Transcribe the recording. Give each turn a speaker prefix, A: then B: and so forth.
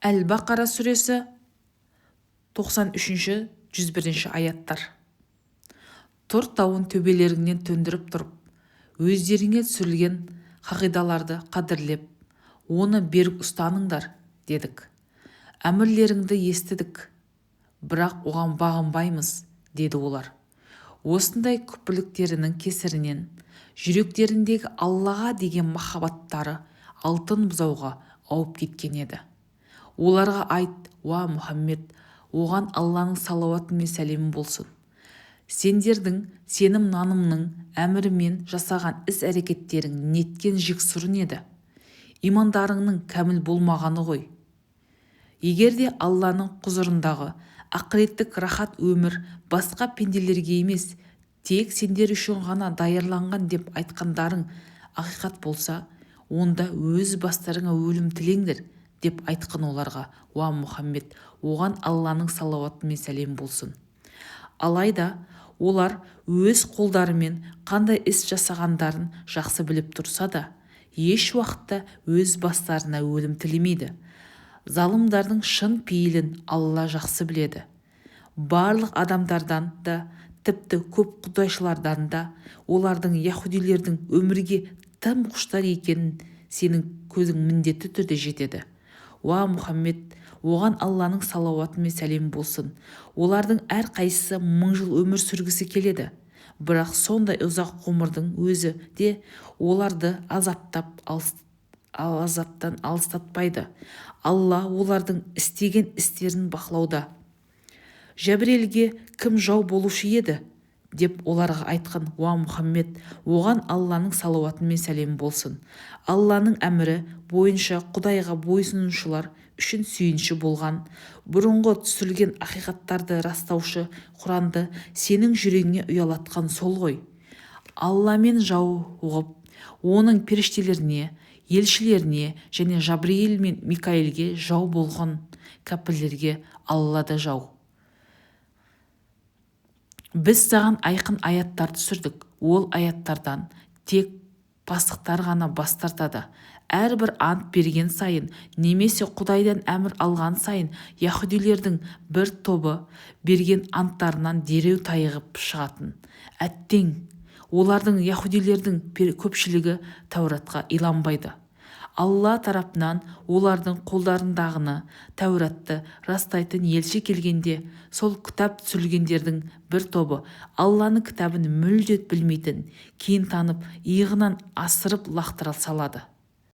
A: Әл-Бақара сүресі, 93-, 101-аяттар. Тұр тауын төбелеріңнен төндіріп тұрып, өздеріңе түсірілген қағидаларды қадірлеп, оны берік ұстаныңдар, дедік. Әмірлеріңді естідік, бірақ оған бағынбаймыз, деді олар. Осындай күпірліктерінің кесірінен жүректеріндегі Аллаға деген махаббаттары алтын бұзауға ауып кеткен еді. Оларға айт, уа Мұхаммед, оған Алланың салауаты мен сәлемі болсын: Сендердің сенім-нанымның әмірімен жасаған іс-әрекеттерің неткен жексұрын еді? Имандарыңның кәміл болмағаны ғой. Егер де Алланың құзырындағы ақыреттік рахат өмір басқа пенделерге емес, тек сендер үшін ғана даярланған деп айтқандарың ақиқат болса, онда өз бастарыңа өлім тілеңдер, деп айтқын оларға, уа Мұхаммед, оған Алланың салауаты мен сәлемі болсын. Алайда олар өз қолдарымен қандай іс жасағандарын жақсы біліп тұрса да, еш уақытта өз бастарына өлім тілемейді. Залымдардың шын пейілін Алла жақсы біледі. Барлық адамдардан да, тіпті көп құдайшылардан да олардың, яһудилердің, өмірге тым құштар екенін сенің көзің міндетті түрде жетеді. Уа Мұхаммед, оған Алланың салауаты мен сәлемі болсын, олардың әрқайсысы 1000 жыл өмір сүргісі келеді. Бірақ сондай ұзақ ғұмырдың өзі де оларды азаптап азаптан алыстатпайды. Алла олардың істеген істерін бақылауда. Жәбірелге кім жау болушы еді? Деп оларға айтқын, уа Мұхаммед, оған Алланың салауаты мен сәлемі болсын. Алланың әмірі бойынша Құдайға бойсұнушылар үшін сүйінші болған, бұрынғы түсірілген ақиқаттарды растаушы Құранды сенің жүрегіңе ұялатқан сол ғой. Алламен жауығып, оның періштелеріне, елшілеріне және Жабрейіл мен Микаилге жау болған кәпірлерге Алла да жау. Біз саған айқын аяттар түсірдік. Ол аяттардан тек пасықтар ғана бас тартады. Әрбір ант берген сайын немесе Құдайдан әмір алған сайын яһудилердің бір тобы берген анттарынан дереу тайығып шығатын. Әттең, олардың, яһудилердің, көпшілігі Тәуратқа иланбайды. Алла тарапынан олардың қолдарындағыны, Тәуратты, растайтын елші келгенде, сол кітап түсірілгендердің бір тобы Алланың кітабын мүлде білмейтін, кейін танып, иығынан асырып лақтыра салады.